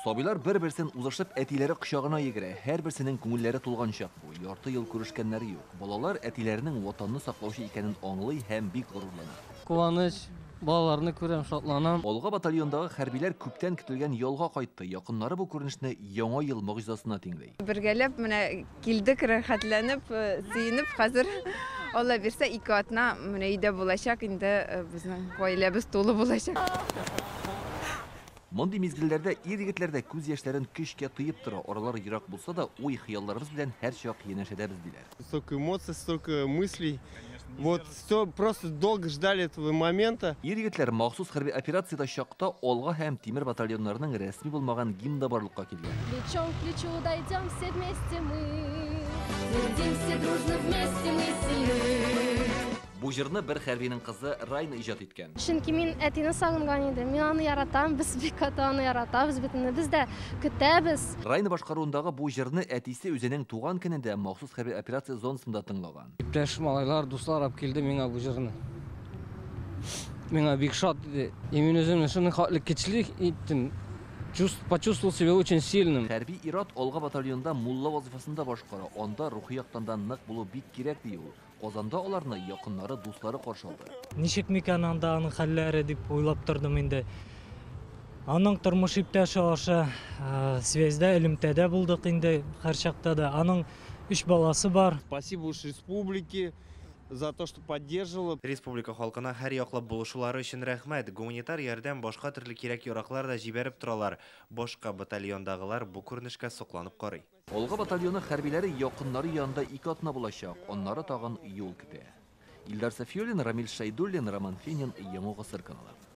Сабыйлар бер-берсен узышып әтиләре кочагына йөгерә. Һәрберсенең күңелләре тулган чак бу. Ярты ел күрешкәннәре юк. Балалар әтиләренең Ватанны саклаучы икәнен аңлый һәм бик горурлана. Куаныч, балаларны күрәм, шатланам. Алга батальонындагы хәрбиләр күптән көтелгән ялга кайтты. Якыннары бу күренешне Яңа ел могҗизасына тиңли. Бергәләп менә килдек, рәхәтләнеп, сөенеп. Хәзер, Алла бирсә, 2 атна менә өйдә булачак, инде безнең гаиләбез тулы булачак. Мондый мизгелләрдә ир-егетләр дә күз яшьләрен көчкә тыеп тора. Аралар ерак булса да, уй-хыялларыбыз белән һәрчак янәшәдәбез, диләр. Столько эмоций, столько мыслей. Вот все, просто долго ждали этого момента. Ир-егетләр махсус хәрби операциядә чакта Алга һәм Тимер батальоннарының рәсми булмаган гимны барлыкка килгән. Плечом к плечу дойдем все вместе мы. Твердимся дружно вместе мы сильны. Бу җырны бер хәрбинең кызы Райна иҗат иткән. Чөнки мин әтине сагынган идем. Мин аны яратам, без бик каты аны яратабыз бит инде. Без дә көтәбез. Райна башкаруындагы бу җырны әтисе үзенең туган көнендә махсус хәрби операция зонасында тыңлаган. Иптәш малайлар, дуслар алып килде миңа бу җырны. Миңа бик шат иде. И мин үземне шуның хәтле көчле иттем. Почувствовал себя очень сильным. Хәрби ир-ат Алга батальонында мулла вазыйфасын да башкара. Анда рухи яктан да нык булу бик кирәк, ди ул. Казанда аларны якыннары, дуслары каршы алды. Ничек микән анда аның хәлләре дип уйлап тордым инде. Аның тормыш иптәше аша связьдә, элемтәдә булдык инде һәрчакта да. Аның 3 баласы бар. Спасибо уж республике за то, что поддерживала. Республика халкына һәр яклап булышулары өчен рәхмәт. Гуманитар ярдәм, башка төрле кирәк-яраклар да җибәреп торалар. Башка батальондагылар бу күренешкә сокланып карый. Алга батальоны хәрбиләре якыннары янында 2 атна булачак, аннары тагын юл көтә. Илдар Сафиуллин, Рамил Шәйдуллин, Роман Финин, Яңа Гасыр каналы.